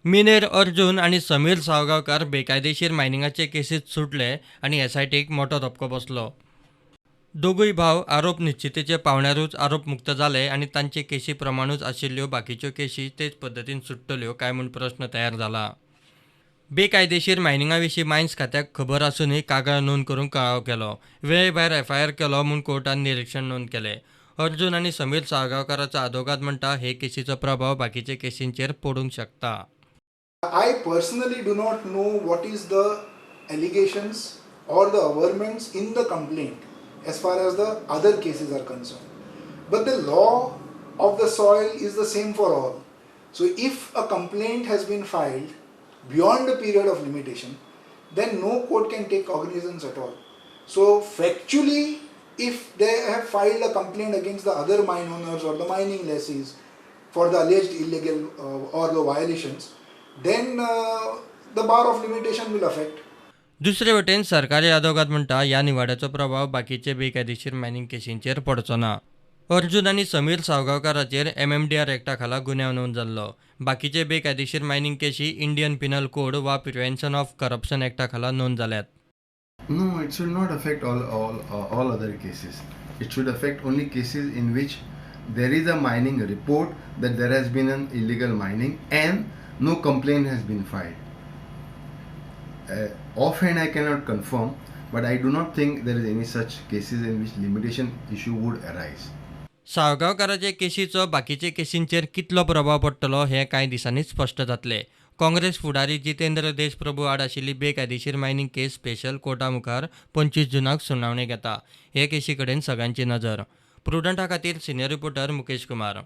मिनेर अर्जुन आनी समीर साळगांवकार बेकायदेशीर मायनिंगाचे केसींत सुटले आनी एसआयटीक मोटो धपको बसलो. दोगूय भाव आरोप निश्चितीचे पावंड्यारूच आरोप मुक्त जाले आनी तांचे केशी प्रमाणूच आशिल्ल्यो बाकीच्यो केशी तेच पद्दतीन सुट्टल्यो काय म्हूण प्रस्न तयार जाला. बेकायदेशीर मायनिंगा विशीं मायन्स खात्याक खबर आसूनय कागाळ नोंद करूंक कळाव केलो, वेळे भायर एफआयआर केलो म्हूण कोर्टान निरिक्षण नोंद केलें. अर्जुन आनी समीर साळगांवकाराचो आदोगाद म्हणटा, हे केशीचो प्रभाव बाकीचे केशींचेर पडूंक शकता. I personally do not know what is the allegations or the averments in the complaint as far as the other cases are concerned. But the law of the soil is the same for all. So if a complaint has been filed beyond the period of limitation, then no court can take cognizance at all. So factually, if they have filed a complaint against the other mine owners or the mining lessees for the alleged illegal or the violations, then the bar of limitation will affect. दुसरे वटेन सरकारी आदोगाद म्हणटा, ह्या निवाड्याचो प्रभाव बाकीचे बेकायदेशीर mining केशींचेर पडचो ना. अर्जुन आनी समीर साळगांवकाराचेर एमएमडीआर एक्टा खाला गुन्यांव नोंद जाल्लो. बाकीचे बेकायदेशीर मायनिंग केशी इंडियन पिनल कोड वा प्रिव्हेन्शन ऑफ करप्शन एक्टा खाला नोंद जाल्यात. No, it should not affect all other cases. It should affect only cases in which there is a mining report that there has been an illegal mining and no complaint has been filed. Offhand, I cannot confirm, but I do not think there is any such cases in which limitation issue would arise. साळगांवकाराचे केशीचो बाकीचे केशींचेर कितलो प्रभाव पडटलो हें कांय दिसांनी स्पश्ट जातलें. काँग्रेस फुडारी जितेंद्र देशप्रभू आड आशिल्ली बेकायदेशीर मायनिंग केस स्पेशल कोर्टा मुखार 25 जुनाक सुनावणी घेता. हे केशी कडेन सगळ्यांची नजर. प्रुडंटा खातीर सिनियर रिपोर्टर मुकेश कुमार.